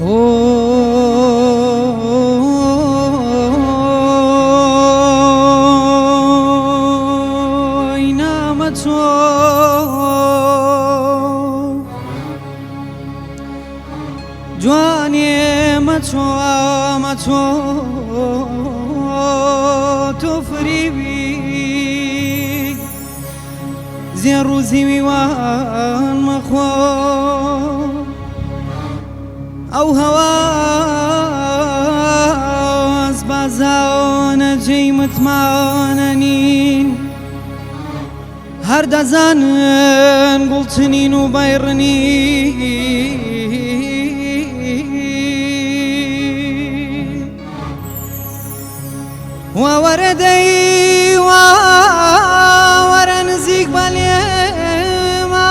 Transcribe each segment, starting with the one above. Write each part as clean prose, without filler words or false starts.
ئۆی نامەچۆ جوانێ مەچۆ مەچۆ تۆ فریوی زێڕ و زیوی وان مەخۆ ئەو هەواز بازانە جێی متمانە نین هەر دەزانن گوڵچنین و بەیڕنی وا وەرە دەی وا وەرە نزیک بە لێما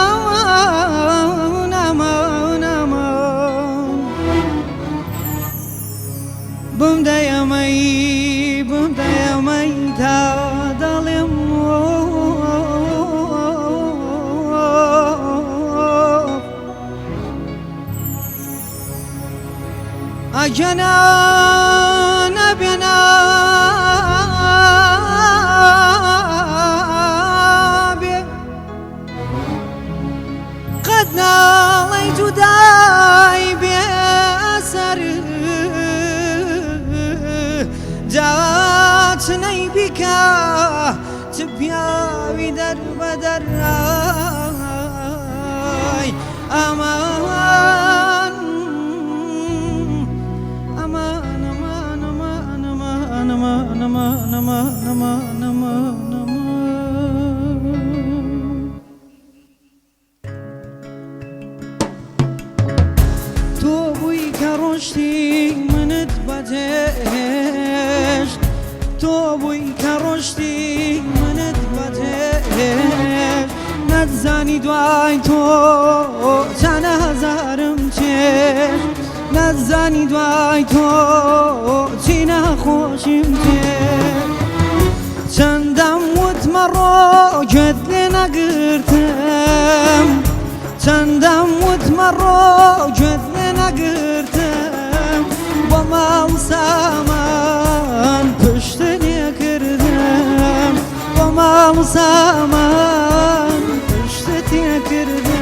بمدەیەمەی بمدەیەمەی تا دەڵێم ئەگەنا نەبێ نابێ قەت ناڵەی جودای بێ ئەسەر جا چ نەیبیکا چ پیاوی دەربەدەر ئای ئەمان ئەمان ئەمان ئەمان ئەمان ئەمان ئەمان ئەمان ئەمان ئەمان ئەمان. تۆ بووی کە ڕۆشتی منت بەجێهێشت تۆ بووی کە ڕۆشتی منت بەجێهێشت نەتزانی دوای تۆ چەنە هەزارم چێشت نەتزانی دوای تۆ چی ناخۆشیم چێشت چەندەم وت مەڕۆ گوێت لێ نەگرتم چەندەم وت مەڕۆ گوێت لێ نەگرتم بۆ ماڵ سامان پشت لێکردم بۆ ماڵ سامان پشت تێکردم.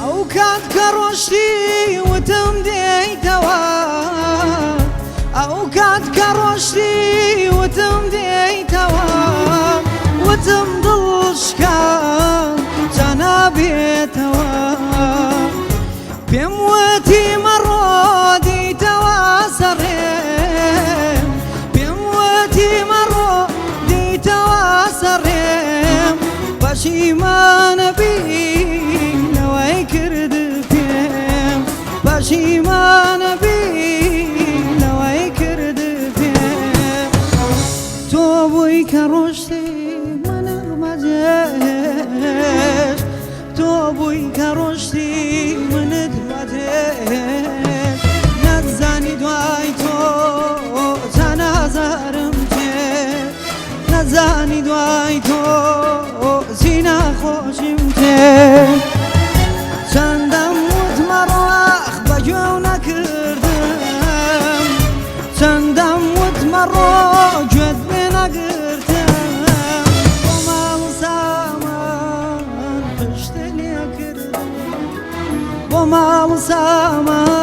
ئەو کات کە ڕۆشتی وتم دێیتەوە ئەو کات کە ڕۆشتی وتم دێیتەوە وتم دڵ شکا جا نابێتەوە پێم وتی مەڕۆ دیتەوە سەڕێم پێم وتی مەڕۆ دیتەوە سەڕێم پەشیمانە بی لەوەی کرد پێم پەشیمانە بی لەوەی کرد پێم تۆ بووی کە ڕۆشتی منە بەجێهێشت تۆ بووی کە ڕۆشتی منت بەجێهێشت نەتزانی دوای تۆ چەند ئازارم چێشت نەتزانی دوای تۆ چی ناخۆشیم چێشت چەندەم وت مەڕۆ ئاخ بە گوێو نەکردم چەندەم وت مەڕۆ گوێت لێ نەگرتم بۆ ماڵ سامان پشت لێ کردم بۆ ماڵ سامان.